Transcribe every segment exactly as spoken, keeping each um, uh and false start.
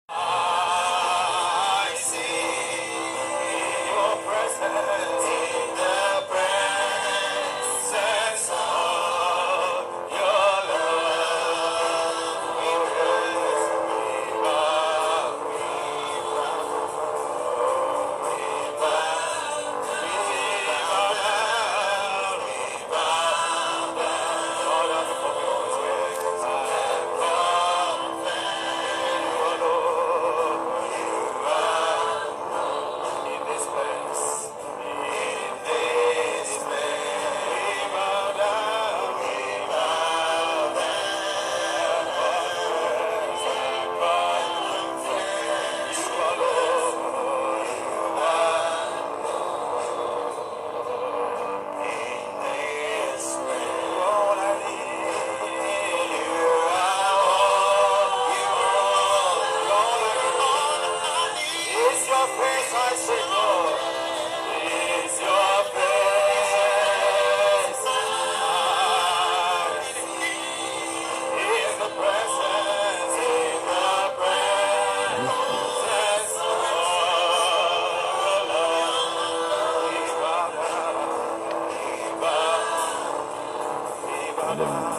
I see your presence in the presence of your love. We bow, we bow, we bow, we bow down, we bow down. All of the It's your face I seek, Lord. It's your face I seek. It's the presence, it's the presence of the Lord. We bow down, we bow down.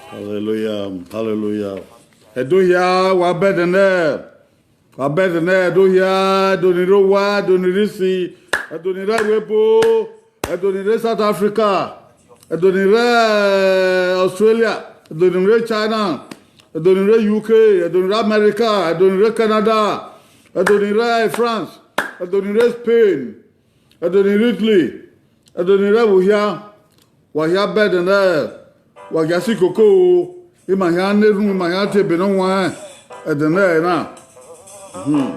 Hallelujah, hallelujah. Ẹdo hia, wa bẹdẹ nẹ, wa bẹdẹ nẹ, ẹdo hia, ẹdo ni rre owa, ẹdo ni rre isi, ẹdo ni rre ẹvbo ebo, ẹdo ni rre South Africa, ẹdo ni rre Australia, ẹdo ni rre China, ẹdo ni rre U K, ẹdo ni rre America, ẹdo ni rre Canada, ẹdo ni rre France, ẹdo ni rre Spain, ẹdo ni rre Italy, ẹdo ni rre ẹvbo hia, wa hia bẹdẹ nẹ, wa gia si koko, ima hia na erhunmwu, ima hia tie ebe ne ọ huanrẹn, ẹdẹ nẹ na. Hmm.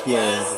Yeah.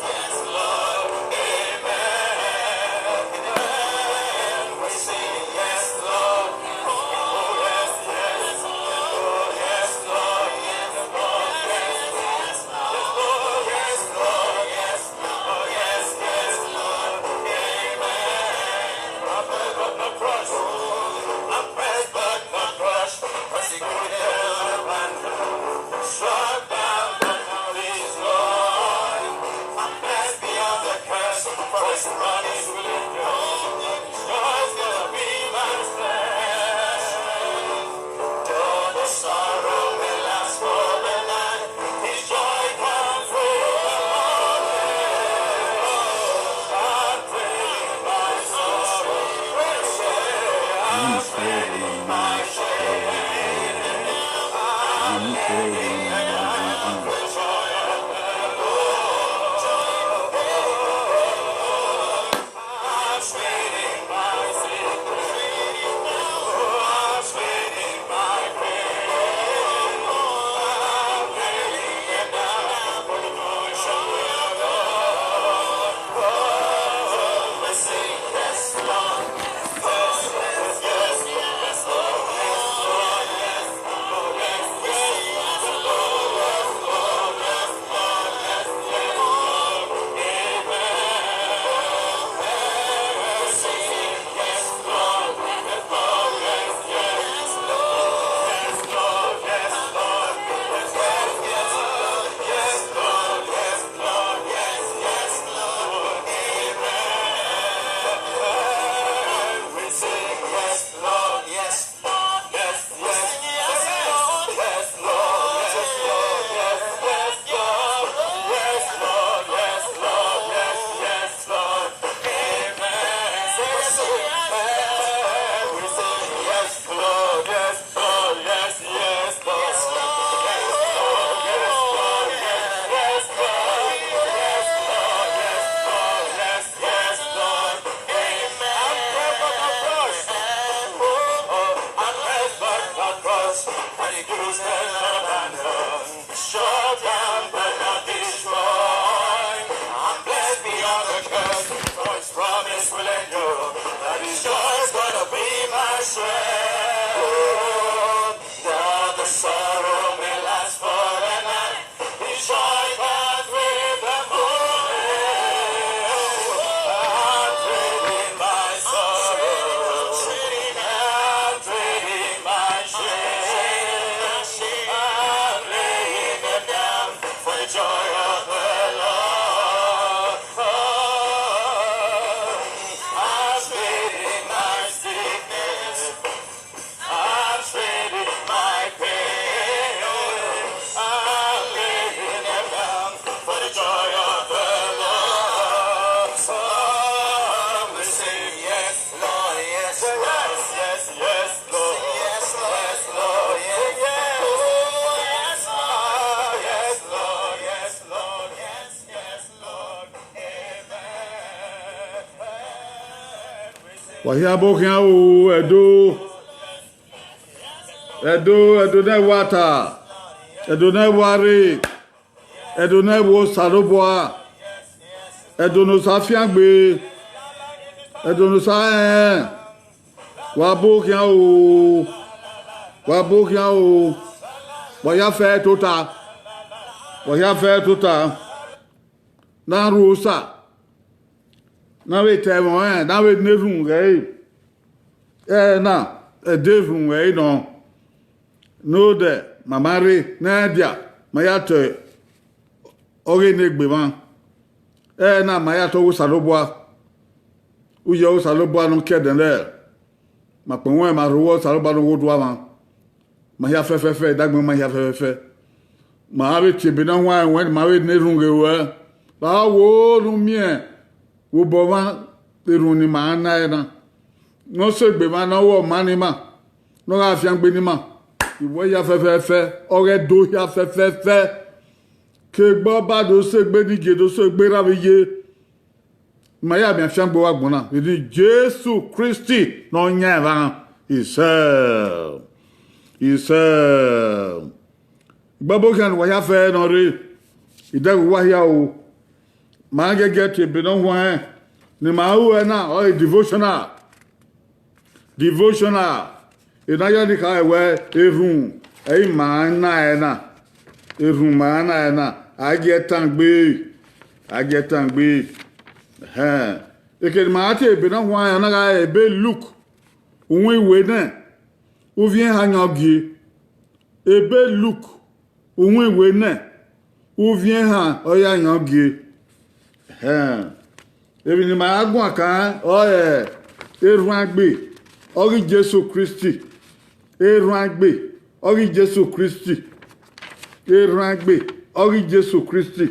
Shut down but not destroyed. I'm blessed beyond the curse. For his promise will endure. That his joy is gonna be my strength. Though the sorrow may last for the night, his joy comes with the morning. I'm trading my sorrow. I'm trading my shame. I'm laying them down for the joy of the Lord. I'm trading my sickness. I'm trading my pain. I'm laying them down for the joy of the Lord. So we say, yes, Lord, yes, Lord, yes, yes, Lord. Yes, Lord, yes, Lord, yes, Lord, yes, Lord, yes, yes, Lord. Amen. Wa hia bo khian o, Ẹdo. Ẹdo, Ẹdo ne ẹvbo ata, Ẹdo ne ẹvbo arre, Ẹdo ne ẹvbo Osanobua, Ẹdo ne Osa fiangbe, Ẹdo ne Osa rẹn. Wa bo khian o, wa bo khian o, wa hia fẹ tota, wa hia fẹ tota. Na rhu Osa, na vbe ta ẹmwẹ ọnrẹn, na vbe ne erhunmwu ghẹ ẹre. Ẹna, ẹdẹ erhunmwu ghẹ ẹre nọ. Nodẹ, ma ma rre, ne a dia, ma ya tọ ọghe ne egbe mwa. Ẹna, ma ya tọ ọghe Osanobua. Uyi ọghe Osanobua ne ọ ke ẹdẹnẹrẹ. Ma kpẹn wẹn, ma rho uwu Osanobua ne ọ ghe odua mwa. Ma hia fẹfẹfẹ, idagbọn ma hia fẹfẹfẹ. Ma vbe tie ebe na huan ẹwẹn, ma vbe ne erhunmwu ghe ruẹ. Vbe a wo ne u miẹn vbe obọ mwa, erhunmwu ne ima na ẹre na. Ne ọ sẹ egbe mwa, ne ọ ru ọma ne ima, ne ọ gha fiangbe ne ima. Iwẹ hia fẹfẹfẹ, ọghe Ẹdo hia fẹfẹfẹ. Ke egbe Ọba do sẹ egbe ne igie do sẹ egbe erha vbe iye. Ma ya miẹn afiangbe vbe agbọn na, vbe eni Jesu Kristi ne ọ yan evba. Isẹ, isẹ. Igbagbo khian ne uwa hia fẹ ne ọ rre, idẹghe uwa hia o. Ma giẹgiẹ tie ebe ne ọ huanrẹn ne ima ru ẹre na, ọre devotional. Devotional. Ena ya ni kha wẹ erhunmwu, ẹ i ma na ẹre na. Erhunmwu ma na ẹre na. A gie tan gbe. A gie tan gbe. Ẹhẹn. Eke ne ima tie ebe ne ọ huanrẹn, ọ na gha re ebe Luk, uhunmwu iwe nẹ, uvbi ehan yan gie. Ebe Luk, uhunmwu iwe nẹ, uvbi ehan ọ ya yan gie. Ẹhẹn. Emwi ne ima ra guan kan ọre erhuanegbe ọghe Jesu Kristi. Erhuanegbe ọghe Jesu Kristi. Erhuanegbe ọghe Jesu Kristi.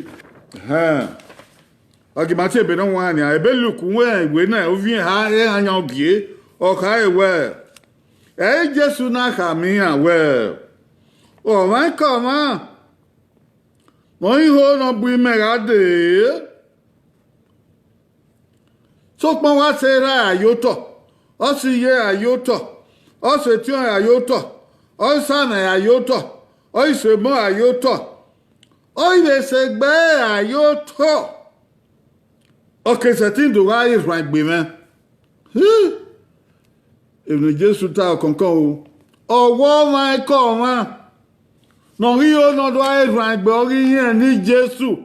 Ẹhẹn. Ọ ghi ma tie ebe ne ọ huanrẹn nian, ebe Luk uhunmwu iwe nẹ, uvbi ehan, ehan yan gie, ọ khare wẹẹ, ẹ i re Jesu na khama iran wẹẹ, ọmwaikọmwa ne ọ i ho ne ọ bu imẹ gha dee, sokpan ọ wa sẹ erha ra ye otọ, ọ sẹ iye ra ye otọ, ọ sẹ etiọnrẹn ra ye otọ, ọ sẹ amwẹ ra ye otọ, ọ sẹ emọ ra ye otọ, ọ vbe sẹ egbe ẹre ra ye otọ, ọ ke sẹtin do gha re erhuanegbe mwẹ. Emwi ne Jesu ta ọkọnkọn o, ọ wẹ ọmwaikọmwa ne ọ ghi ho ne ọ do gha re erhuanegbe ọghe irẹn ne Jesu,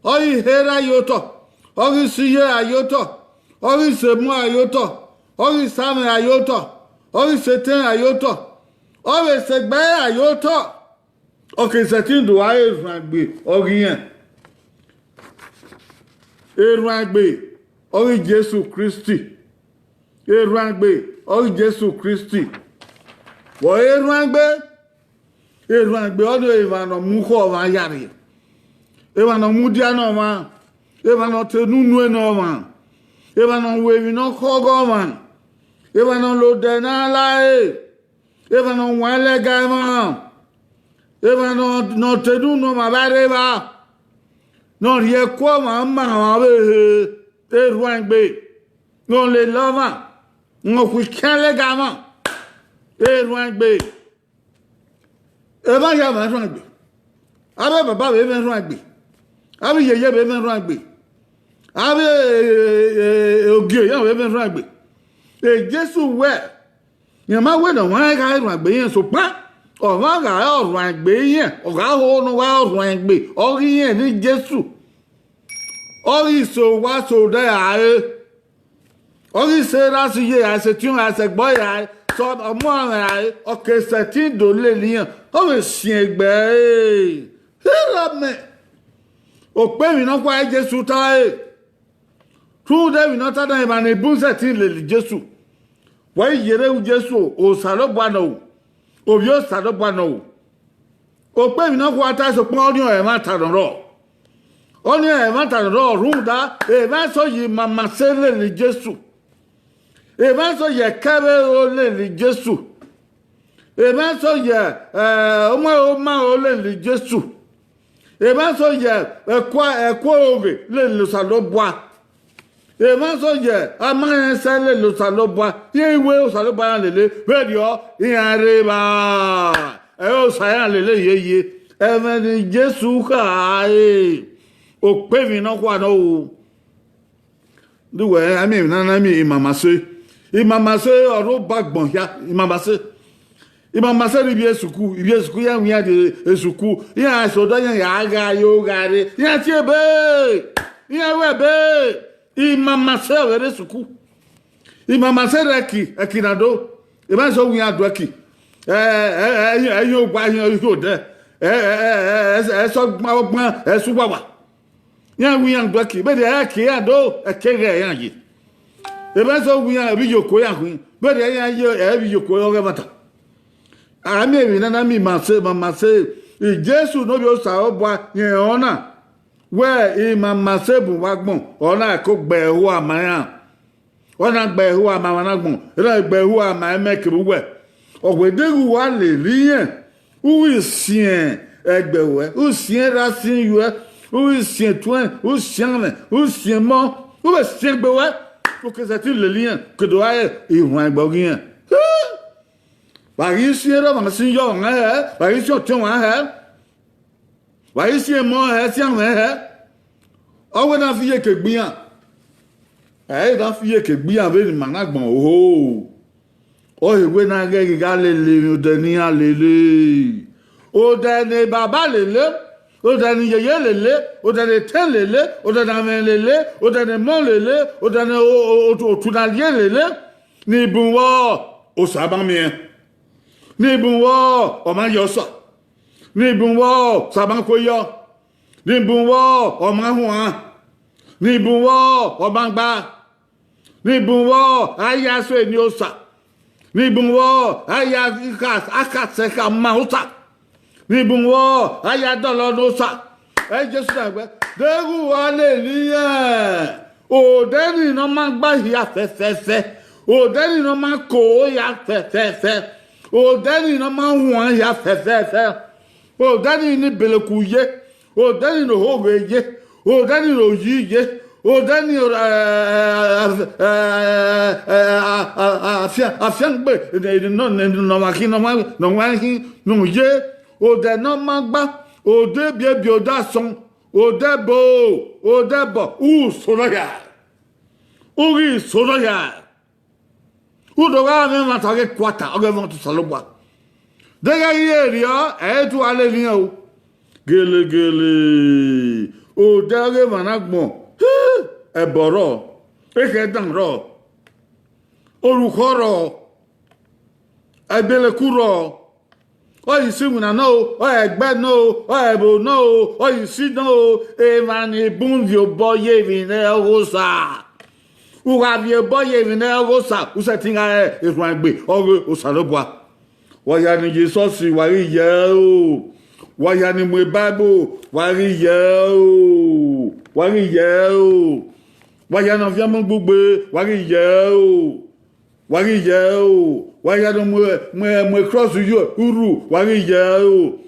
ọ ghi sẹ erha ra ye otọ, ọ ghi sẹ iye ra ye otọ, ọ ghi sẹ emọ ra ye otọ, ọ ghi sẹ amwẹ ra ye otọ, ọ ghi sẹ etẹn ra ye otọ, ọ vbe sẹ egbe ẹre ra ye otọ, ọ ke sẹtin do gha re erhuanegbe ọghe irẹn. Erhuanegbe ọghe Jesu Kristi. Erhuanegbe ọghe Jesu Kristi. Vbe ọre erhuanegbe? Erhuanegbe ọnii emwa ne ọ mu ukhọ ọmwa ya rrie, emwa ne ọ mudia ne ọmwa, emwa ne ọ te unu nuẹn ne ọmwa, emwa ne ọ ru emwi ne ọ khọghe ọmwa, emwa ne ọ la odẹ ne a la ẹre, emwa ne ọ wan lẹga emwa, emwa ne ọ, ne ọ te unu ne ọmwa vbe a rre evba, ne ọ rhie ẹko ọmwa ma ọmwa ọvbehe, erhuanegbe, ne ọ lele ọmwa, ne ọ khu ikian lẹga mwa, erhuanegbe. Emwa hia mwẹ erhuanegbe, avbe baba vbe mwẹ erhuanegbe, avbe iyeye vbe mwẹ erhuanegbe, avbe ogie iran vbe mwẹ erhuanegbe. Jesu wẹ, rẹn ma wẹ ne ọmwa gha re erhuanegbe irẹn, sokpan ọmwa gha re ọrhuanegbe irẹn, ọ gha ho ne ọ gha re ọrhuanegbe ọghe irẹn ne Jesu. Ọ ghi sẹ owa sẹ odẹ ra re, ọ ghi sẹ erha sẹ iye ra re, sẹ etiọnrẹn ra re, sẹ ẹgbẹe ra re, sẹ ọmọ amwẹ ra re, ọ ke sẹtin do lele iran, ọ vbe siẹn egbe ẹre. Erha mẹ, okpemwi nọkhua Jesu ta ẹre. Rhunmwuda emwi ne ọ ta na, emwa ni bun sẹtin lele Jesu. Wa i yerre Jesu, Osanobua nọ o, Ovbi Osanobua nọ o. Okpemwi nọkhua ta, sokpan ọnii ọre ẹmwata ne ọ rrọọ. Ọnii ọre ẹmwata ne ọ rrọọ rhunmwuda emwa eso ye imamase lele Jesu. Emwa eso ye ẹkẹvbe ero lele Jesu. Emwa eso ye, eh, ọmọ ero ma ero lele Jesu. Emwa eso ye ẹkua, ẹkua oroghe lele Osanobua. Emwa eso ye ama irẹn sẹ lele Osanobua. Iran i wẹ Osanobua iran lele, vberriọ iran rre evba. Ẹ i re Osa iran lele yeye. Ẹmwẹ ne Jesu khare, okpemwi nọkhua nọ o. Uwẹ, a miẹn emwi na, na miẹn imamase. Imamase ọre ọ ba agbọn hia, imamase. Imamase rre ivbi esukhu, ivbi esukhu iran wẹ iran rrie esukhu, iran sẹ odẹ iran ya gha yo gha rre, iran tie ebe, iran ru ẹbe. Imamase ọre rre esukhu. Imamase rre ẹki, ẹki na do. Emwa eso wẹ iran do ẹki. Ẹ, ẹ, ẹ, ẹ, ẹ, ogua, ẹ, ẹ, odẹ. Ẹ, ẹ, ẹ, ẹ, ẹ, ẹ, sẹ ọgban, ọgban, ẹ sẹ uwawa. Iran wẹ iran do ẹki, vberriọ ẹki iran do, ẹki ẹghẹ iran ye. Emwa eso wẹ iran, vbe iyoko iran khin, vberriọ iran ye, ẹ, vbe iyoko ọghe ẹmwata. A miẹn emwi na, na miẹn imamase, imamase. Jesu ne Ovbi Osanobua rẹn ọna, wẹ imamase bun vbe agbọn, ọ na ko gbe ẹhoho ma iran. Ọ na gbe ẹhoho ma emwa na agbọn, ọ na gbe ẹhoho ma imẹ kevbe uwẹ. Ọ wẹ deghẹ uwa lele irẹn, u ghi siẹn ẹgbẹe ruẹ, u siẹn erha sin yuẹ, u ghi siẹn etuẹn, u siẹn amwẹ, u siẹn emọ, u vbe siẹn egbe ruẹ, u ke sẹtin lele irẹn, ke do gha re erhuanegbe ọghe irẹn. Wa ghi siẹn erha ọmwa sin yọ ọmwa hẹ, wa ghi siẹn ọtiọnmwa hẹ, wa ghi siẹn emọ hẹ, siẹn amwẹ hẹ. Ọ wẹ na fi iyeke gbe iran. Ẹ i na fi iyeke gbe iran vbene ima na gbọn oho. Ọ he wẹ na ghẹ ghi gha lele emwi odẹ ne iran lele. Odẹ ne baba lele, odẹ ne yeye lele, odẹ ne etẹn lele, odẹ ne amwẹ lele, odẹ ne emọ lele, odẹ ne o- o- o- otu na rrie lele, ni bun vbọ, osa ma miẹn. Ni bun vbọ, ọ ma ye ọsa. Ni bun vbọ, osa ma kue yọ. Ni bun vbọ, ọ ma huan. Ni bun vbọ, ọ ma gba. Ni bun vbọ, a ya so eni osa. Ni bun vbọ, a ya kha- a khasẹ khama osa. Ni bun vbọ, a ya dọlọ ne osa. Ẹ Jesu na wẹ, deghẹ uwa lele iran, odẹ ni ne ọ ma gba hia fẹfẹfẹ, odẹ ni ne ọ ma ko hia fẹfẹfẹ, odẹ ni ne ọ ma huan hia fẹfẹfẹ, odẹ ni ne Beleku ye, odẹ ni ne ohoghe ye, odẹ ni ne oyi ye, odẹ ni afiangbe ne ọmwa khin ne ọmwa khin ne ọ ye, odẹ ne ọ ma gba, odẹ ebiebi, odẹ asọn, odẹ ẹbọ, odẹ ẹbọ, u ghi so nọ hia, u ghi so nọ hia. U do gha mwẹ ẹmwata ọghe quarter, ọghe ẹmwata Osanobua. Deghẹ I re erriọ, ẹ i re te uwa lele iran o. Gelegele, odẹ ọghe emwa na agbọn, ẹbọ rrọọ, ekhọe dan rrọọ, orukhọ rrọọ, Beleku rrọọ, ọ ye isi iwinna nọ o, ọ ye ẹgbẹ nọ o, ọ ye ẹvbo nọ o, ọ ye isi nọ o, emwa ni bun viọ obọ ye emwi ne ọghe Osa. U gha viọ obọ ye emwi ne ọghe Osa, u sẹtin gha re erhuanegbe ọghe Osanobua. Wa hia ni ye esọsi, wa ghi ye ẹre o. Wa hia ni mu Bible, wa ghi ye ẹre o. Wa ghi ye ẹre o. Wa hia ne ọ viọ mu gbugbe, wa ghi ye ẹre o. Wa ghi ye ẹre o. Wa hia ne ọ mu, mu, mu cross ye urhu, wa ghi ye ẹre o.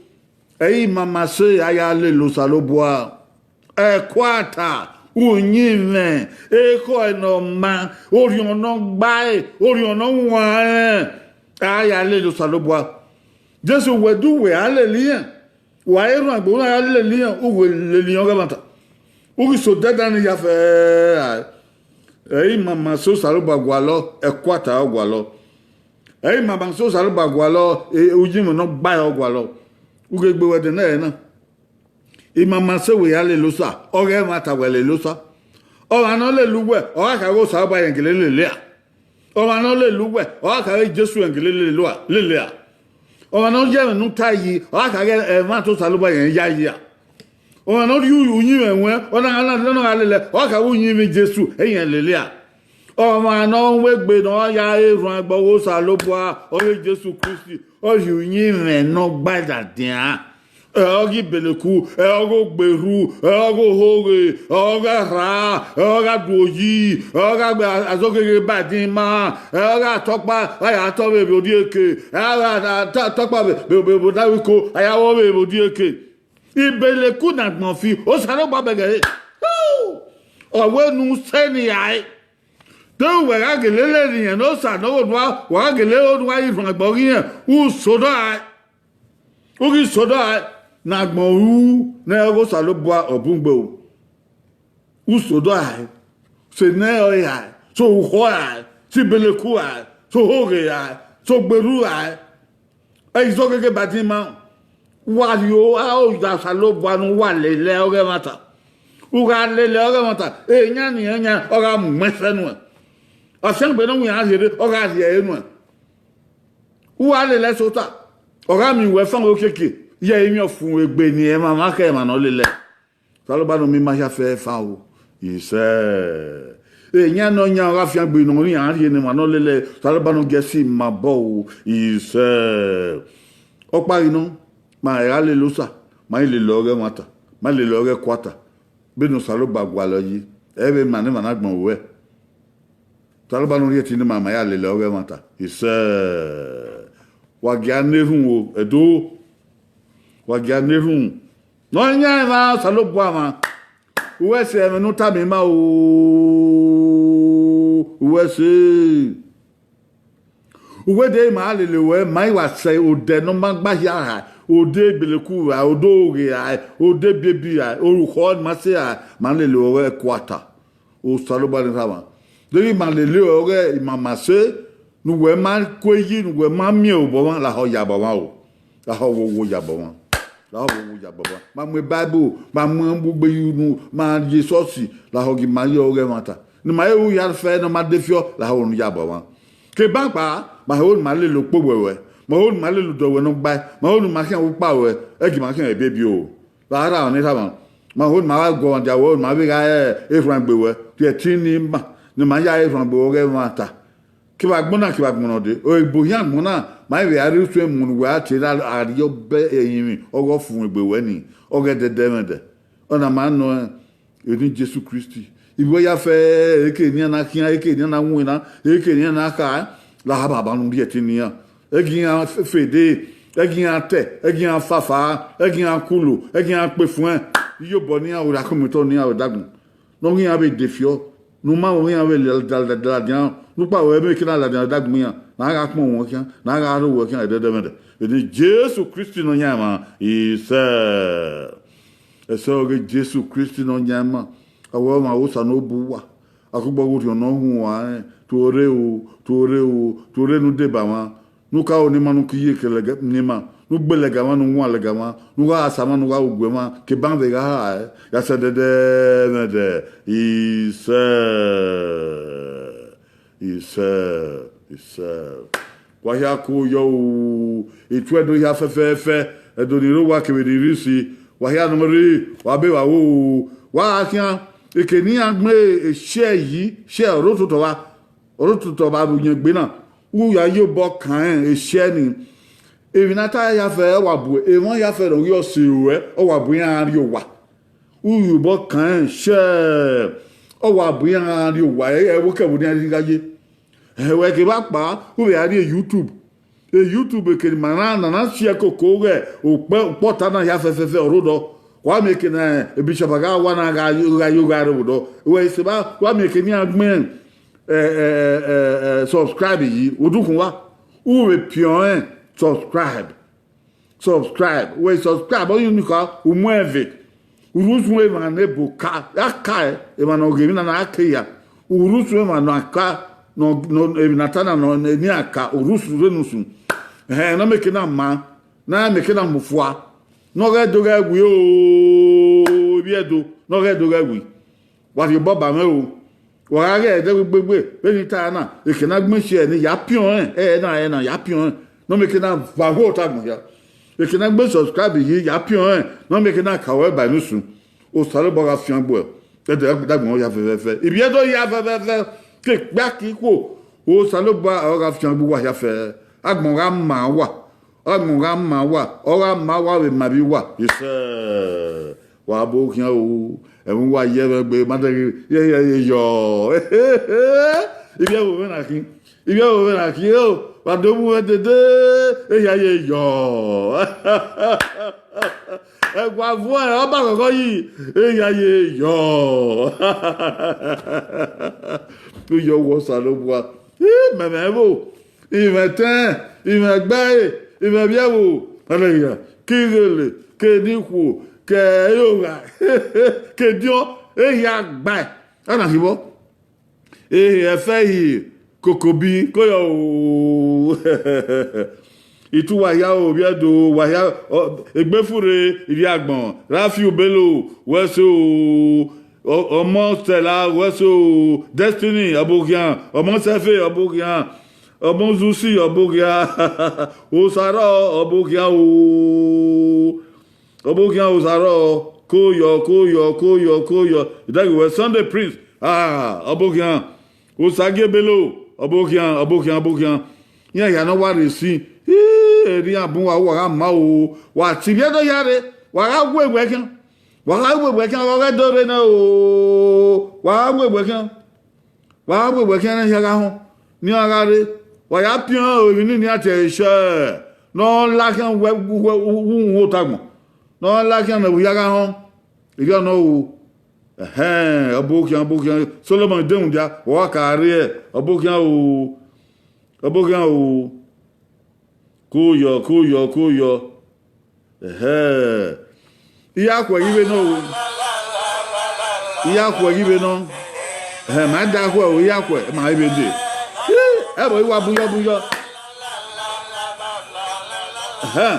Ẹ i re ima ma sẹ a ya lele Osanobua. Ẹkuata, uyinmwẹ, ekhọe ne ọ ma, orhiọn ne ọ gba ẹre, orhiọn ne ọ huanrẹn, a ya lele Osanobua. Jesu wẹ, de uwẹ a lele iran, wa erhuanegbe, u na ya lele iran, u wẹ lele iran ọghe ẹmwata. U ghi sẹ odẹ dan ni ya fẹ rae. Ẹ i re ima ma sẹ Osanobua gualọ, ẹkuata ọ gualọ. Ẹ i re ima ma sẹ Osanobua gualọ, uyinmwẹ ne ọ gba ẹre ọ gualọ. U ghi gbe wẹ ẹdẹ nẹ ẹre na. Ima ma sẹ wẹ ya lele Osa, ọghe ẹmwata wẹ lele Osa. Ọmwa ne ọ lele uwẹ, ọ gha kha ghe Osanobua rẹn gele lele a. Ọmwa ne ọ lele uwẹ, ọ gha kha ghe Jesu rẹn gele lele a, lele a. Ọmwa ne ọ ya ẹmwẹ ne u ta yi, ọ gha kha ghe ẹmwata Osanobua rẹn ya yi a. Ọmwa ne ọ rhie uyinmwẹ ruẹn, ọ na gha lele, ọ gha kha ghe uyinmwẹ Jesu, irẹn lele a. Ọmwa ne ọ mu egbe ne ọ ya re erhuanegbe ọghe Osanobua, ọghe Jesu Kristi, ọ rhie uyinmwẹ ne ọ gba ẹdadian. Ẹ ọghe Beleku, ẹ ọghe ogberhu, ẹ ọghe ohoghe, ẹ ọghe arra, ẹ ọghe aduoyi, ẹ ọghe azọgheghe ba ẹdin ima, ẹ ọghe atọkpa, a ya tọ vbe vbe orhieke, ẹ ọghe atọkpa vbe vbe odaro iko, a ya wọ vbe vbe orhieke. Beleku ne agbọn fi, Osanobua bẹghe ẹre. Ọ wẹ ne u sẹ ne rae. Te uwẹ gha gele lele irẹn ne Osa ne ọ ghe onuan, wa gha gele onuan irhuanegbe ọghe irẹn, u sẹ odọ rae. U ghi sẹ odọ rae ne agbọn ru ne ọghe Osanobua ọ bun gbe ru. U sẹ odọ rae, sẹ ne ẹre rae, sẹ orukhọ rae, sẹ Beleku rae, sẹ ohoghe rae, sẹ ogberhu rae. Ẹ i zọ gheghe ba ẹdin ima, wa rhie aro ya Osanobua ne uwa lele ọghe ẹmwata. U gha lele ọghe ẹmwata, eyan ne irẹn yan ọ gha mu ẹsẹ nuẹn. Afiangbe ne ọ winna rhiere, ọ gha rhie ẹre nuẹn. U gha lele ẹse ota, ọ gha miẹn uwẹ fan okiekie, ye emwi ọfumwegbe ne emwa mwa khẹ emwa ne ọ lele. Osanobua ne ọ miẹn ima hia fẹfan o, isẹ. Eyan ne ọ yan ọ gha fiangbe ne ọ rri iran rhie ne emwa ne ọ lele, Osanobua ne ọ gie ẹse ima obọ o, isẹ. Ọkpa ghi nọ, ma gha lele Osa, ma i lele ọghe ẹmwata, ma lele ọghe ẹkuata, vbene Osanobua gualọ yi, ẹ i vbe ma ne emwa na gbọn ruẹ. Osanobua ne ọ rhie ẹtin ne ima ma ya lele ọghe ẹmwata, isẹ. Wa gia na erhunmwu o, ẹdo. Wa gia na erhunmwu. Ne ọ yan emwa Osanobua mwa. Uwẹ sẹ ẹmwẹ ne u tama ima o. Uwẹ sẹ. Uwẹ de ma lele ruẹ, ma i wa sẹ odẹ ne ọ ma gba hia rae, odẹ egbeleku rae, odẹ oghe rae, odẹ ebiebi rae, orukhọ ne ma sẹ rae, ma lele ruẹ ọghe ẹkuata. Osanobua ne erha mwa, deghẹ ma lele ruẹ ọghe imama sẹ, ne uwẹ ma ku eyi, ne uwẹ ma miẹn obọ mwa, lahọ yabọ mwa o. Lahọ wowo yabọ mwa. Lahọ wowo yabọ mwa. Ma mu Bible, ma mu ugbe ye unu, ma ye esọsi, lahọ gi ma ye ọghe ẹmwata. Ne ma he ru hia fẹ ne ọ ma de fiọ, lahọ unu yabọ mwa. Ke banba, ma ho ne ma lele okpowẹ ruẹ, ma ho ne ma lele odọ ruẹ ne ọ gbae, ma ho ne ma khian vbe ukpa ruẹ, ẹgi ma khian ebiebi o. Vbe a rha ọnii erha mwa, ma ho ne ma gha guọmwadia ruẹ, ma vbe gha re erhuanegbe ruẹ, rhie ẹtin ni ma, ne ma ya re erhuanegbe ruẹ ọghe ẹmwata. Kevbe agbọn na, kevbe agbọn ne ọ dee, ebo hin agbọn na, ma i vbe a rhie usun emu ne uwẹ a tie na, a rhie ọbẹ ẹrinmwi ọghe ọfumwegbe ruẹ ni, ọghe ẹdẹdẹmwẹdẹ. Ọna ma nọ rẹn, eni Jesu Kristi. Ivbi uwẹ ya fẹ, eke ne iran na khian, eke ne iran na winna, eke ne iran na kha, lahọ baba ne u rhie ẹtin ne iran. Ẹgi iran fede, ẹgi iran tẹ, ẹgi iran fafa, ẹgi iran kulo, ẹgi iran kpefuẹn. Iyobọ ne iran, orhiakọmwotọ ne iran vbe dagbọn. Ne ọ ghi iran vbe de fiọ, ne u ma vbe iran vbe ladian, ne u kpa vbe ẹmwẹ eke na ladian dagbọn iran, ne a gha kpọn wọn khian, ne a gha rho wẹ khian ẹdẹdẹmwẹdẹ. Eni Jesu Kristi Nọyaẹnmwa, isẹ. Ẹsẹ ọghe Jesu Kristi Nọyaẹnmwa, a wẹ ọmwa Osanobua, akugbe ọghe Orhiọn ne ọ huẹn uan rẹn, tuorre o, tuorre o, tuorre ne u deba mwa, ne u ka ro ne ima, ne u ka iye ke lẹga ne ima, ne u gbe lẹga mwa, ne u wan lẹga mwa, ne u gha sa mwa, ne u gha ru ugue mwa, ke ban vbe gha hae, ya sẹ ẹdẹdẹmwẹdẹ, isẹ, isẹ, isẹ. Wa hia ku yọ o, ituẹ do hia fẹfẹfẹ, ẹdo ni rre owa kevbe ni rre isi, wa hia nọ rre, wa be vba ro o, wa gha khian, eke ne iran gbẹn eshare yi, share ọre ototọ vba, ọre ototọ vba vbe uyẹngbe na, u ya ye obọ kan rẹn eshare ni. Emwi ne a ta ya fẹ, ọ wa bu emwa ya fẹ ne ọ ghi ọse ruẹ, ọ wa bu iran rrie owa. U ya obọ kan rẹn share, ọ wa bu iran rrie owa, ẹ, ẹvbo kẹvbo ne iran rhirhi gha ye. Ẹwẹ kevbe akpa, u vbe a rrie YouTube. E YouTube eke ne ima na, na na si ẹkoko ghẹ okpẹ, ukpọta na hia fẹfẹfẹ, ọ rre odọ. Wa miẹn eke ne Bishop Aghawa na gha yo, gha yo gha rre vbe odọ. Wẹ sẹ evba, wa miẹn eke ne iran gbẹn, ẹ, ẹ, ẹ, ẹ, subscribe yi, odukhunmwu uwa, u vbe piọn rẹn subscribe. Subscribe. Wẹ subscribe, ọ yin unu kha, u mu ẹn ve. U rhie usun emwa ne ebo ka, a ka ẹe, emwa ne ọ ghe emwi na na ke ya. U rhie usun emwa ne a ka, nọ, nọ, emwi ne a ta na, nọ, ne iran ka, u rhie usun, u rhie ne usun. Ẹhẹn, ne ọ miẹn eke na ma, ne a miẹn eke na mu fua. Ne ọ ghẹ do ghẹ wi o, ivbi Ẹdo, ne ọ ghẹ do ghẹ wi. Wa rhie obọ ba mwẹ o. Wa gha ghe ẹdẹ gbegbe, vbene I ta na, eke ne a gbẹn share ni, ya piọn rẹn, ẹ na, ẹ na, ya piọn rẹn. Ne ọ miẹn eke na va gho ta agbọn hia. Eke ne a gbẹn subscribe yi, ya piọn rẹn. Ne ọ miẹn eke na ka ruẹ ba enu usun. Osanobua gha fiangbe ẹdẹ dagbọn hia fẹfẹfẹ. Ivbi Ẹdo hia fẹfẹfẹ. Ke ekpia ke ikhuo, Osanobua ọ gha fiangbe uwa hia fẹ. Agbọn gha ma uwa. Agbọn gha ma uwa, ọ gha ma uwa vbe ma vbe uwa. Isẹ, wa bo khian o, ẹmwẹ uwa ye ẹmwẹ gbe, ma dẹghe, ye, ye, ye, yọ. Ivbi ẹvbo mwẹ na khin, ivbi ẹvbo mwẹ na khin, o, wa do mu mwẹ dede, ehia ye yọ. Ẹgua vuọn ọba ghọghọ yi, ehia ye yọ. Uyọ wọ Osanobua, mẹmẹ ẹvbo. Imẹ ẹtẹn, imẹ ẹgbae, imẹ ẹvbiẹvbo, hallelujah, ke ighele, ke ne ikhuo, ke erogha, ke ediọn, ehia gbae. Ana khin vbọ? Ehe ẹfẹ hi kokobi, ko yọ o. Itu wa hia o, vbiẹ do, wa hia, ọ, egbe furre, ivbi agbọn, Rafiu Bello, wẹ so o. Ọ-, ọmọ Stella, wẹ so o. Destiny, ọbokhian, ọmọ Sẹfe, ọbokhian, ọmọ Zusi, ọbokhian, Osarọ, ọbokhian o. Ọbokhian Osarọ, ko yọ, ko yọ, ko yọ, ko yọ. Idaghi wẹ Sunday Prince, ah, ọbokhian, Osagie Bello, ọbokhian, ọbokhian, ọbokhian. Iran hia ne ọ wa rre esi, ii, erriọ iran bun uwa, uwa gha ma o, wa tie ivbi Ẹdo hia rre, wa gha wu ewe khian. Wa gha wu ewe khian, wa ghẹ do rre nẹ o, wa gha wu ewe khian. Wa gha wu ewe khian ne iran hia gha họn, ne iran gha rre, wa ya piọn emwi ne iran tie ẹre share, ne ọ la khian wẹ, wẹ, wẹ, wẹ, wẹ ota agbọn, ne ọ la khian ne ẹvbo hia gha họn. Erriọ nọ o. Ẹhẹn, ọbokhian, ọbokhian, Solomon Idehundia, wa ka rre, ọbokhian o. Ọbokhian o. Koyọ, koyọ, koyọ. Ẹhẹ. I ya khuẹ ghi vbe nọ o. I ya khuẹ ghi vbe nọ. Ẹhẹ, ma da khuẹ o, I ya khuẹ, ma i vbe dee. Ih, ẹvbo I wa bun yọ, bun yọ. Ẹhẹn.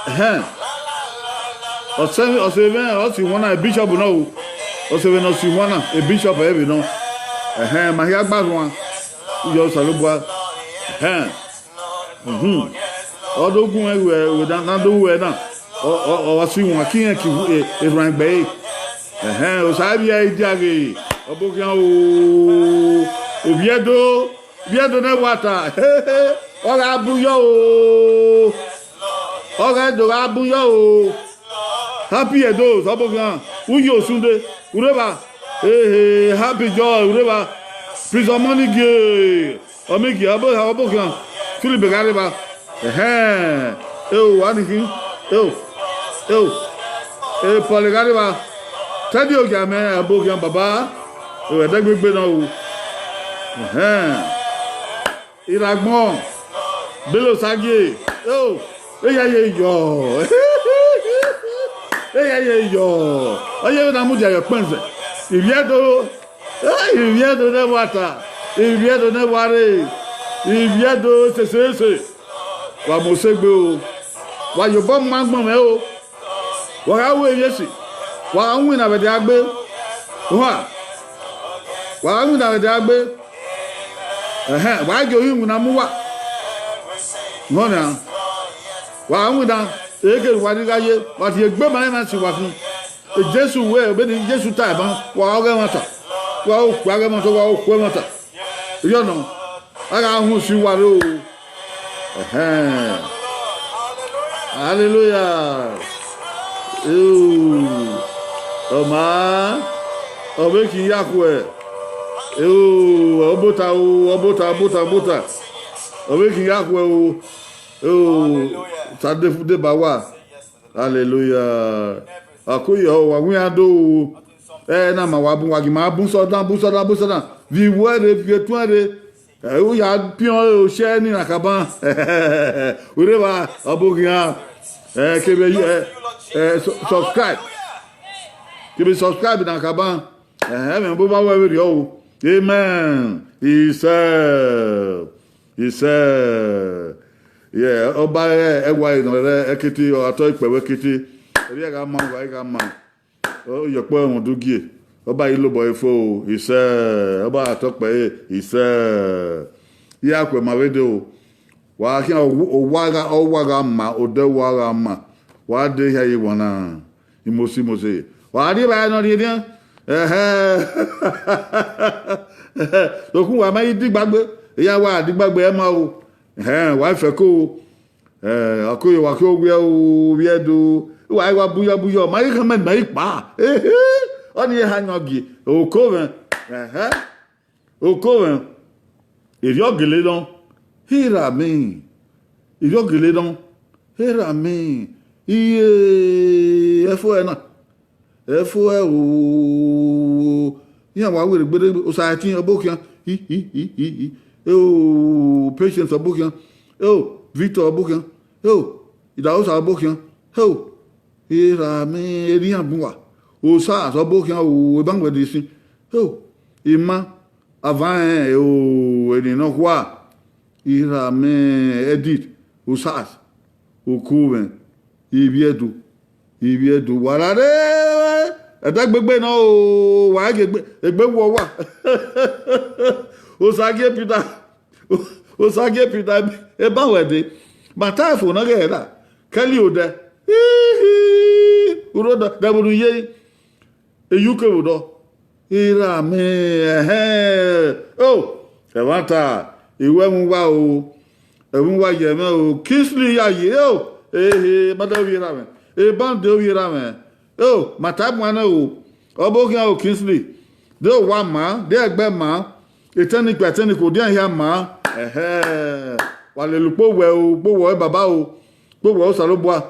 Ẹhẹn. Ọse, ọse mwẹ, ọ si wan na, bishop nọ o. Ọse mwẹ ne ọ si wan na, bishop ẹ vbe nọ. Ẹhẹn, ma hia gba rhuan. Iyọ Osanobua. Ẹhẹn. Mhm. Ọ do gu mwẹ wẹ, wẹ na, na do wẹ na. Ọ, ọ, ọ wa si wan ki irẹn ki erhuanegbe ẹre. Ẹhẹn, Osa vbiẹ i dia ghe, Ọbokhian o, Ovbi Ẹdo, Ovbi Ẹdo ne ẹwaẹta, ọ gha bun yọ o, ọ gha do gha bun yọ o. Happy Edo, Ọbokhian, uyo sunde, ureva, ehe, happy joy, ureva, Prince Omoni gie. Ọmigi, Ọbokhian, Philip gha rre evba. Ẹhẹn, eo, wa ni khin, eo, eo, e Paul gha rre evba. Teddy Ogiamẹ, Ọbokhian baba, eo, ẹdẹgbegbe nọ o. Ẹhẹn, Iragbọn, Bello Osagie, eo, eya ye yọ, eya ye yọ, ọ ye vbe na mudia ye ọkpẹnzẹ, Ivbi Ẹdo. Ivbi Ẹdo ne ẹwaẹta, Ivbi Ẹdo ne ẹwarre, Ivbi Ẹdo sesese. Wa mu osegbe o, wa ye obọ mu agbọn mwẹ o, wa gha ru emwi esi, wa gha winna vbe ẹdẹ agbe, ohan, wa gha winna vbe ẹdẹ agbe, ẹhẹn, wa gha gie ohi winna mu uwa, nọ nian, wa gha winna, ehe kevbe uwa ni gha ye, wa tie egbe ma emwa si uwa khin. Jesu wẹ, vbene Jesu ta ẹmwẹ, wa ọghe ẹmwata, wa okpia ọghe ẹmwata, wa okhuo ẹmwata. Erriọ nọ, a gha họn usi uwa rre o. Ẹhẹn. Hallelujah. Eo, ọ ma, ọ vbe khin ya khuẹ. Eo, ọ bota o, ọ bota, ọ bota, ọ bota. Ọ vbe khin ya khuẹ o. Eo, ta de fu deba wa. Hallelujah. Akoye ọ wa wian do. Ẹ na ma wa bun, wa gi ma bun sọdan, bun sọdan, bun sọdan. Vbe iwẹ rre, vbe etuẹn rre. Ẹ, u ya piọn oshẹ ni na kaban. Ureva, Ọbokhian. Ẹ, kevbe, ẹ, ẹ, su-, subscribe. Kevbe subscribe na kaban. Ẹ, ẹmwẹ bọ ma wẹ vberriọ o. Amen. Isẹ. Isẹ. Yẹ, ọba ẹwae nọ rẹ ẹkete, ọ atọ ikpẹvbo ẹkete. Erriọ gha ma, wa gha ma. Ọ yọkpọ ẹmwẹ udugie. Ọba i lobọ efo o, isẹ, ọba atọ kpẹre, isẹ. Ya khuẹ ma vbe dee o. Wa khian owa gha, owa gha ma, odẹ wa gha ma. Wa dee hia ye wana. Imosi, imosi. Wa rri evbare nọ rhiẹnrhiẹn. Ẹhẹ. Sokpan wa ma i digbagbe. Iran wa digbagbe ẹmwẹ o. Ẹhẹn, wa fẹko o. Ẹ, ọke wa ke owiẹ o, wiẹ do. Wa i wa buyọ buyọ, ma i khama ma i kpa. Ehe, ọnii eha yan gie. Oko mwẹ. Ẹhẹ. Oko mwẹ. Erriọ gele nọ. Hira mi. Erriọ gele nọ. Hira mi. Iye, ẹfo ẹna. Ẹfo ẹ o, iran wa werriegbe, Osaẹtin Ọbokhian, hi, hi, hi, hi, hi. Eo, Patience Ọbokhian, eo, Victor Ọbokhian, eo, Idahosa Ọbokhian, eo, erha mwẹ, erha iran bun uwa. Osas Ọbokhian o, eban wẹ de sin, eo, ima, avan rẹn o, eni nọkhua, erha mwẹ, Edith, Osas, Okomwẹ, Ivbi Ẹdo, Ivbi Ẹdo, wa ra rre ẹdẹgbegbe nọ o, wa ghe egbe, egbe wọ wa. Osagie Peter, Osagie Peter, eban wẹ de, ma ta fo na ghẹ ra, kẹli odẹ, ihi, urho dẹ vbe unu ye, eyu kevbe odọ, erha mwẹ, ẹhẹn, o, ẹmwata, I wẹ ẹmwẹ uwa o, ẹmwẹ uwa ye mwẹ o, Kingsley ya ye o, ehe, ma de ovbi erha mwẹ, eban de ovbi erha mwẹ, o, ma ta muan nẹ o, Ọbokhian o Kingsley, de owa ma, de ẹgbẹ ma, etẹn ni kpa etẹn ni koko, de iran hia ma, ẹhẹn, wa lele ukpo wẹ o, ukpo wẹ baba o, ukpo wẹ Osanobua.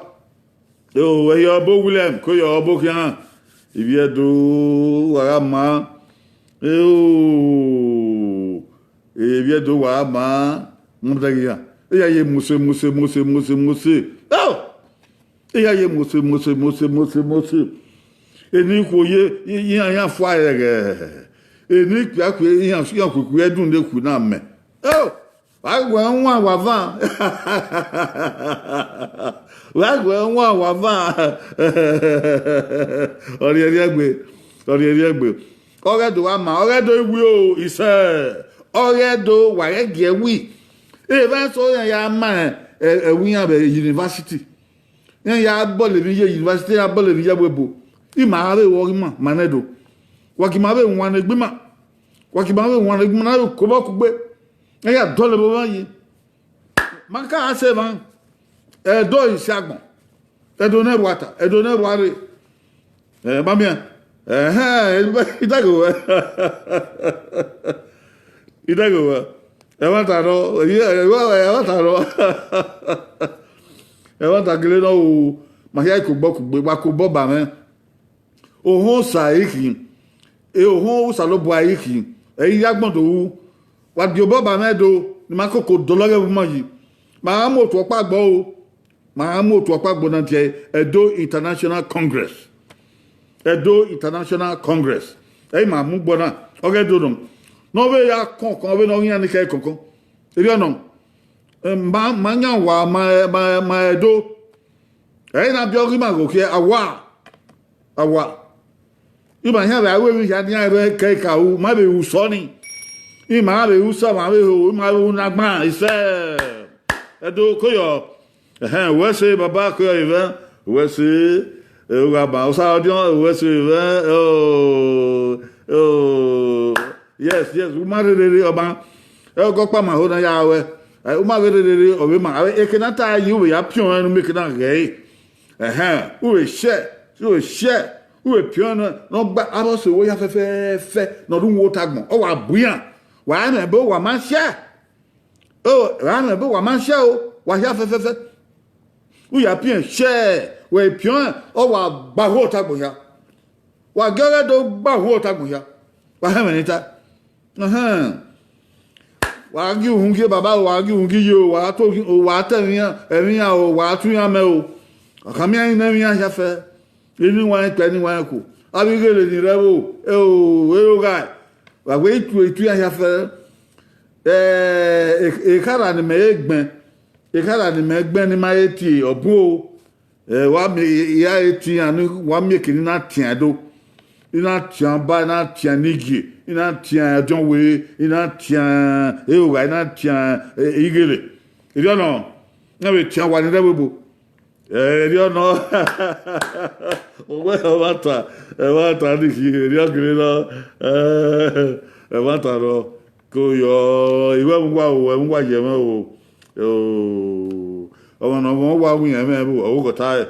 Eo, ẹhi ọbo William, ko yọ Ọbokhian, Ivbi Ẹdo, wa gha ma. Eo. Evbi Ẹdo wa ma, mọdẹghe iran. Iran ye mose, mose, mose, mose, mose. Oh! Iran ye mose, mose, mose, mose, mose. Eni ikhuo ye, iran, iran fua ẹghẹ. Eni ikpiakpia, iran, iran khuekhu ẹdun ne khu na mẹ. Oh! Wa gu ẹre wan wa van. Wa gu ẹre wan wa van. Ọ rhiẹrhiẹ egbe, ọ rhiẹrhiẹ egbe. Ọghe Ẹdo wa ma, ọghe Ẹdo iwi o, isẹ. Ọghe Ẹdo wa ghẹ gie ẹwi. Evba eso iran ya ma ẹ, ẹwi iran vbe university. Iran ya bọlọ emwi ye university, iran bọlọ emwi ye ẹvbo ebo. Ima gha vbe ru ọghe ima, ma nẹ do. Wa gie ima vbe wan egbe ima. Wa gie ima vbe wan egbe ima na vbe kobọ kugbe. Iran ya dọlọ ẹvbo mwa yi. Ma ka a sẹ emwa. Ẹdo isi agbọn. Ẹdo ne ẹrua ta, Ẹdo ne ẹrua rre. Ẹ, ma miẹn. Ẹhẹn, I daghe wẹ. I daghe wẹ. Ẹmwata nọ, ẹmwata nọ. Ẹmwata gele nọ o, ma hia ikobọ kugbe, wa kobọ ba mwẹ. Ohọn Osa i khin, e ohọn Osanobua i khin, ẹ i ya agbọn do ru. Wa gie obọ ba mwẹ do, ne ima koko dọlọ ọghe ẹvbo ima yi. Ma gha mu otu ọkpa gbọ o. Ma gha mu otu ọkpa gbọ na tie Edo International Congress. Edo International Congress. Ẹ i ma mu gbọ na, ọghe Ẹdo nọ. Ne ọ vbe ya kọnkọn, ọ vbe ne ọ ghi iran ni khẹ kọnkọn. Erriọ nọ, ma, ma yan wa, ma, ma, ma Ẹdo. Ẹ i na biẹ ọghe ima ghe okhiẹ, a wa. A wa. Ima hia vbe aro emwi hia nian vbe kẹka ru, ma vbe ru sọ ni. Ima vbe ru sọ, ma vbe ho, ima vbe ru na gban, isẹ. Ẹdo koyọ. Ẹhẹn, wẹ se baba koyọ ivẹ, wẹ se, eh, ogha ba, osa ọdiọn, wẹ se ivẹ, oh, oh. Yes, yes, u ma rherere ọma. Ẹ ọgọ ọkpa ma ho na ya ruẹ. Eh, u ma vbe rherere ọ vbe ma. Eke na ta yi, u vbe ya piọn ẹn ne u mieke na ghẹ ẹre. Ẹhẹn, u vbe share, u vbe share, u vbe piọn ẹn ne ọ gba avbe ọse ruẹ hia fẹfẹfẹ ne ọ rre uwu otagbọn. Ọ wa bu iran. Wa rẹn ebe wa ma share. O, wa rẹn ebe wa ma share o, wa hia fẹfẹfẹ. U ya piọn share, wẹ piọn ẹn, ọ wa gba uwu otagbọn hia. Wa gie ọghe do gba uwu otagbọn hia. Wa hẹmwẹ ne I ta. Ẹhẹn. Wa gie uhunmwu gie baba o, wa gie uhunmwu gie iye o, wa to, wa ta ẹmwẹ iran, ẹmwẹ iran o, wa tu iran mẹ o. Wa khama iran ne ẹmwẹ iran hia fẹ. Eni wa rẹn kpẹ, eni wa rẹn ku. Avbe ighele ni rre ẹvbo, ẹ o, ẹ o ghae. Wa wẹ itu, itu iran hia fẹ. Eh, e, ekhara ne imẹ he gbẹn, ekhara ne imẹ gbẹn ne ima he tie ọbu o. Eh, wa miẹn, I, I, I ra he tie iran ni, wa miẹn eke ne I na tian do. I na tian ba, I na tian enigie, I na tian ọdiọnwẹ, I na tian erhogha, I na tian, eh, ighele. Erriọ nọ, iran vbe tian owa ni rre ẹvbo ebo. Eh, erriọ nọ. Uwẹ, ẹmwata, ẹmwata ni khin, erriọ gele nọ. Eh, ẹmwata nọ. Koyọ, I wẹ ẹmwẹ uwa o, ẹmwẹ uwa ye mwẹ o. O, ọmwa ne ọ mwẹ uwa winna ẹmwẹ vbe ọghoghọta, eh,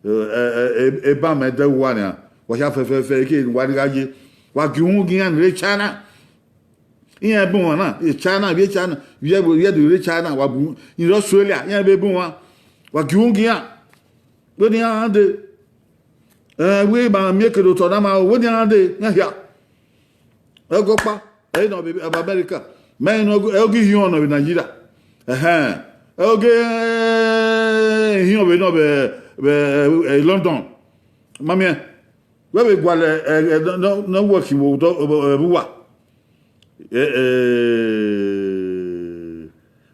eh, eh, eba mẹ dẹ uwa nian. Wa hia fẹfẹfẹ, eke ne uwa ni gha ye. Wa gie uhunmwu gie iran ni rre China. Iran bun wan na, e China, vbe China, vbe, vbe do rre China, wa bu, ni rre Australia, iran vbe bun wan. Wa gie uhunmwu gie iran. Vbene iran dee. Eh, wẹ ma miẹn eke ne otọ na ma o, vbene iran dee, iran hia. Ẹgọkpa, ẹ i nọ vbe America, mẹ i nọ, ẹ i ghi hiọn nọ vbe Nigeria. Ẹhẹn, ẹ i ghi hiọn vbe nọ vbe, vbe, eh, London. Ma miẹn, wẹ vbe gualọ, eh, eh, nọ, nọ, nọ wẹ khin vbe odọ, eh, vbe uwa. Eh, eh,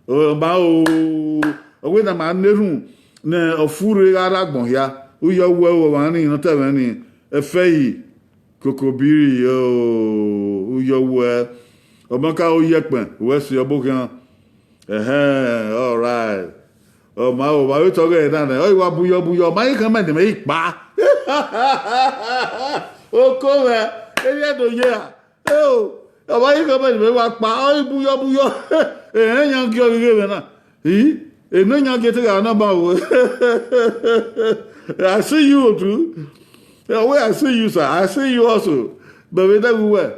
ọ ma o, ọ wẹ ne a ma na erhunmwu ne ọ furre gha rre agbọn hia, u yọ wẹ o, ọmwa ni ne ọ ta ẹmwẹ ni, ẹfẹ yi. Kokobiri, oh, u yọ wẹ. Ọmọ ka o yẹkpẹn, wẹ si ọbo khian. Ẹhẹn, all right. Ọ ma o, ma vbe tọ ọghẹe na nẹ, ọ i wa buyọ buyọ, ma i khama ne mẹ i kpa. Oko mwẹ, erriọ do ye ra. Eo, ọ ma i khama ne mẹ wa kpa, ọ i buyọ buyọ. Ehẹn, yan gie ọghe mwẹ na. I, ene yan gie te gha na ba o. I see you too. Yeah, where I see you, sir. I see you also. But we don't well.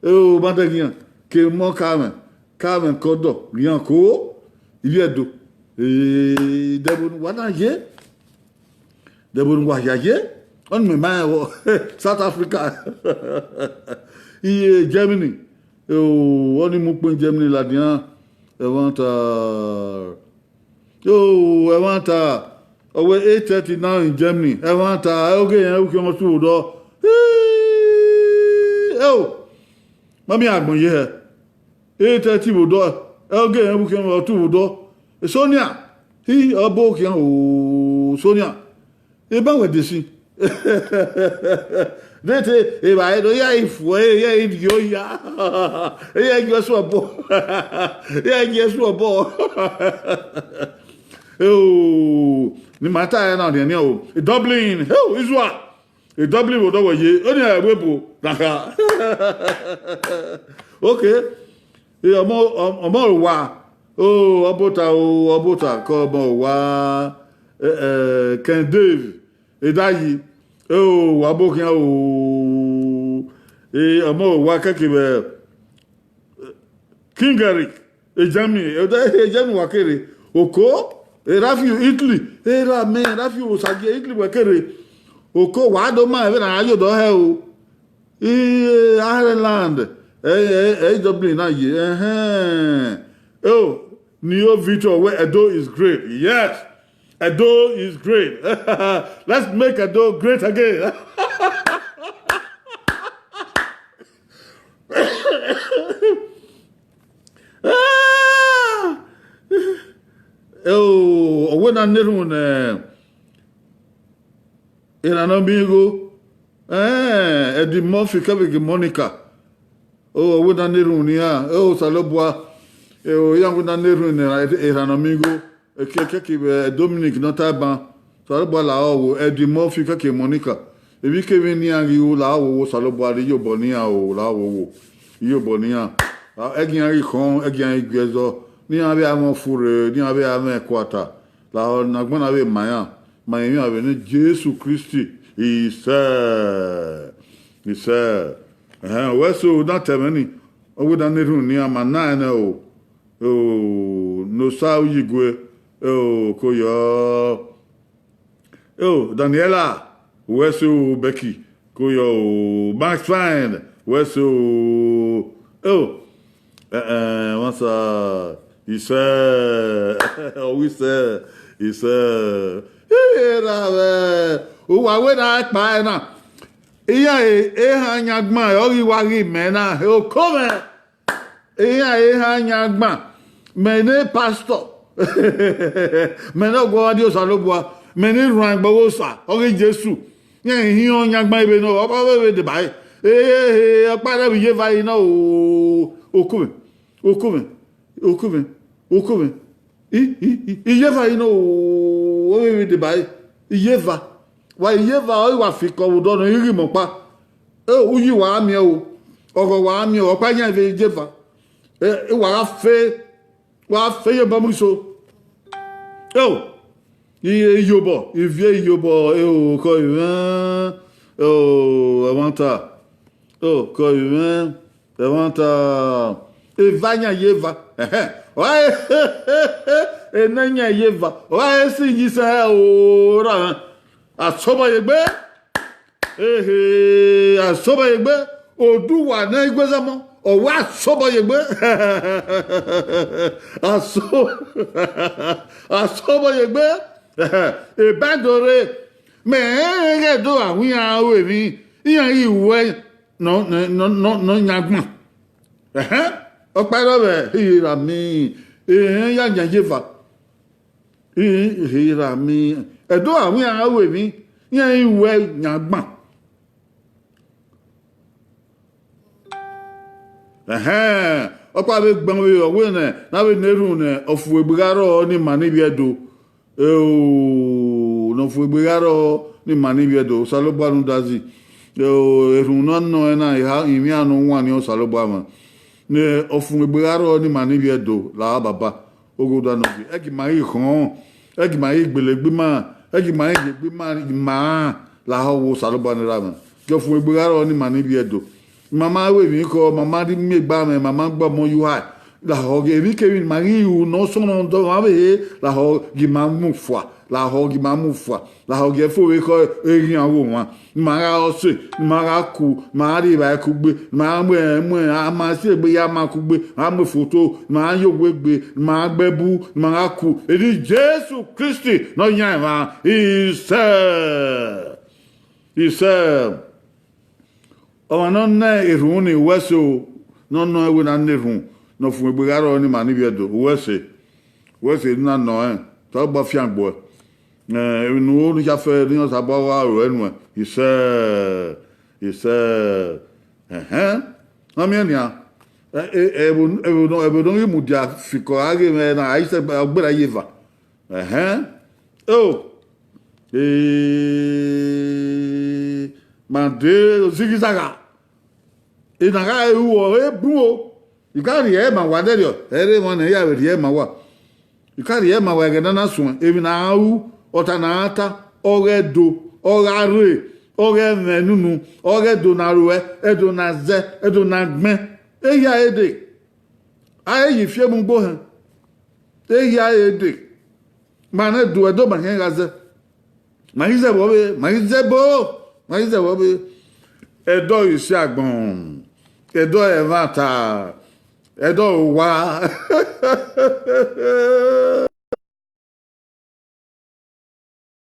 Oh, but again, ke mọ ka mwẹ, ka mwẹ kọdọ, rian ko, ivbi Ẹdo. Eh, dẹbo ne uwa na ye, dẹbo ne uwa ya ye, ọni mẹ ma rẹn vbọ, South Africa, iye Germany, Eo, ọni mu ukpo Germany ladian, ẹmwata. Eo, ẹmwata. Ọ wẹ eight thirty now in Germany, ẹmwata, ẹ, oge rẹn ukhiọmọ tu vbe odọ. Eo, ma miẹn agbọn ye hẹ. Eight thirty vbe odọ, ẹ, oge rẹn ukhiọmọ tu vbe odọ. Sonia, hi, ọ bọ khian o, Sonia. Eba wẹ de si. Dete, evbare nọ, ya i fuẹ, ya i rhie oya, ya i gie suọ obọ, ya i gie suọ obọ. Eo, ne ima ta ẹre na rhiẹnrhiẹn o. Dublin, eo, Israel. Dublin vbe odọ wẹ ye, ọni a ẹvbo ebo na kha. Okay. E, ọmọ, ọmọ owa. O, Ọbota o, Ọbota ke ọmọ owa. Eh, eh, Ken Dave, Edayi. Eo, wa bọ khian o. E, ọmọ owa kẹke vbe King Eric, e Germany, e Germany wa kere. Oko, e Rafiu Italy, e ra mẹ, Rafiu Osagie Italy wa kere. Oko, wa do ma vbene a yo do hẹ o. I, Ireland, e, e, e Dublin na ye, ẹhẹn. Oh, Neo Victor, where Edo is great. Yes, Edo is great. Let's make Edo great again. Ah! Oh, ọ wẹ na na erhunmwu ne erhan ne ọ miẹn igho. Eh, Eddie Murphy kevbe Monica. Oh, ọ wẹ na na erhunmwu ne iran. Oh, Osanobua. Oh, iran wẹ na na erhunmwu ne erhan ne ọ miẹn igho. Ekiekie vbe Dominic ne ọ ta ban. Osanobua lahọ wo, Eddie Murphy kevbe Monica. Emwikemwi ne iran ghi ru lahọ wo, Osanobua rhie iyobọ ne iran o, lahọ wo wo. Iyobọ ne iran. Ẹgian ghi khọn, ẹgian ghi gie ẹzọ. Ne iran vbe a mwẹ ofure, ne iran vbe a mwẹ ẹkuata. Lahọ ne agbọn na vbe ma iran, ma emwi iran vbe ne Jesu Kristi, isẹ, isẹ. Ẹhẹn, wẹ so na tẹ mwẹ ni, ọ wẹ na na erhunmwu ne iran ma na ẹnẹ o, o, ne Osa Uyigue, o, ko yọ, o, Daniela, wẹ so Becky, ko yọ o, Max Fine, wẹ so o, ẹn, ẹn, wẹ sa, isẹ, ọ wẹ isẹ, isẹ. Erha mwẹ, uwa wẹ na kpa ẹre na. Iran e, ehan yan gban, ọ ghi wa ghi mẹ na, oko mwẹ. Iran ehan yan gban, mẹ ne pastor, mẹ ne ọguọmwadia Osanobua, mẹ ne erhuanegbe ọghe Osa, ọ ghi Jesu. Iran ehian yan gban vbe nọ, ọ vbe vbe deba ẹre. Ehe, ọkpa rẹ vbe iyeva yi na o, oko mwẹ, oko mwẹ, oko mwẹ, oko mwẹ. I, i, i, iyeva yi na o, ọ vbe vbe deba ẹre. Iyeva. Wa iyeva, ọ i wa fikọ vbe odọ nọ, I ghi mẹ ọkpa. E, uyi wa miẹn o, ọghọ wa miẹn o, ọkpa yan vbe iyeva. E, e wa gha fe, wa fe ye obọ mu iso. E, i, iyobọ, ivie iyobọ, e, o, kọ ivẹ, e, o, ẹmwata, o, kọ ivẹ, ẹmwata, eva yan ye eva, ẹhẹn, ọ ra, enẹ yan ye eva, ọ ra si yi sẹ o, ra, asobọ ye egbe. Ehe, asobọ ye egbe, oduwa ne Iguezamọ, ọ wẹ asobọ ye egbe. Aso-, asobọ ye egbe. Ebẹdore, mẹ rẹn ghẹ do gha wẹ iran ru emwi, iran ghi wẹ nọ, nọ, nọ, nọ, nọ yan gban. Ẹhẹn, ọkpa rrọọ vbe iye ra mi, ehẹn ya yan ye eva. Iran ra mi, ẹdẹ ọghe iran ru emwi, iran i wẹ yan gban. Ẹhẹn, ọkpa vbe gbẹn vbe ọ wẹ nẹ, ne a vbe na erhunmwu ne ọfumwegbe gha rrọọ ne ima ni vbiẹ do. Eo, ne ọfumwegbe gha rrọọ ne ima ni vbiẹ do, Osanobua rhunmwuda zẹ. Eo, erhunmwu ne ọ nọ ẹn na, eha, ivbian ne ọ wan ni Osanobua mwa. Ne ọfumwegbe gha rrọọ ne ima ni vbiẹ do, lahọ baba. Ogho da nọ gie, ẹgi ma ghi khọn, ẹgi ma ghi gbele egbe ima, ẹgi ma ghi ye egbe ima, ima lahọ wo Osanobua ne erha mwẹ. Gie ọfumwegbe gha rrọọ ne ima ni vbiẹ do. Ima ma ru emwi khọ, ma ma rhie miẹn egbe amwẹ, ma ma gbe ọmọ ye uha. Lahọ ghe emwikemwi ne ima ghi ru ne ọ sọnnọ dọ mwa vbe he, lahọ ghe ima mu fua, lahọ ghe ima mu fua, lahọ ghe ẹfo vbe khọ eghian gho wan. Ne ima gha ọse, ne ima gha ku, ne ima gha rrie evbare kugbe, ne ima gha mu, mu ama si egbe ya ama kugbe, ne ima gha mu foto, ne ima gha ye owa egbe, ne ima gha gbe ẹbu, ne ima gha ku. Eni Jesu Kristi ne ọ yan emwa, isẹ, isẹ. Ọmwa ne ọ na erhunmwu ni, uwẹ ẹse o, ne ọ nọ ẹn wẹ ne a na erhunmwu, ne ọ fun egbe gha rrọọ ne ima ni vbiẹ do, uwẹ ẹse, uwẹ ẹse ne u na nọ ẹn, te ọ gba fiangbe uẹ. Eh, emwi ne u ru ne u ya fẹ ne ọ sabọ gha ru ẹe nuẹn, isẹ, isẹ, ẹhẹn, ọ miẹn nian, ẹ, ẹ, ẹvbo, ẹvbo nọ, ẹvbo ne ọ ghi mudia fikọ a ghe mwẹ na, a i sẹ ọgbẹra ye eva, ẹhẹn, o, eh, ma de ozighi zagha. Ena gha ru ọre bun o, I ka rhie ẹre ma uwa nẹrriọ, ẹre emwa ne ya vbe rhie ẹre ma uwa. I ka rhie ẹre ma uwa ẹghẹ ne a na suẹn, emwi ne a ru, ọta ne a ta, ọ ghe do, ọ gha rre, ọ ghe mwẹ nunu, ọ ghe ẹdo na ruẹ, ẹdo na zẹ, ẹdo na gbẹn. Ehia re dee, a i ye ifiemu gbe ohẹn. Ehia re dee, ma nẹ do ẹdo ma khian gha zẹ. Ma ghi zẹ vbe ọvbehe, ma ghi zẹ ẹbo, ma ghi zẹ vbe ọvbehe. Ẹdẹ ọre isi agbọn, ẹdẹ ọre ẹmwata, ẹdẹ ọre owa.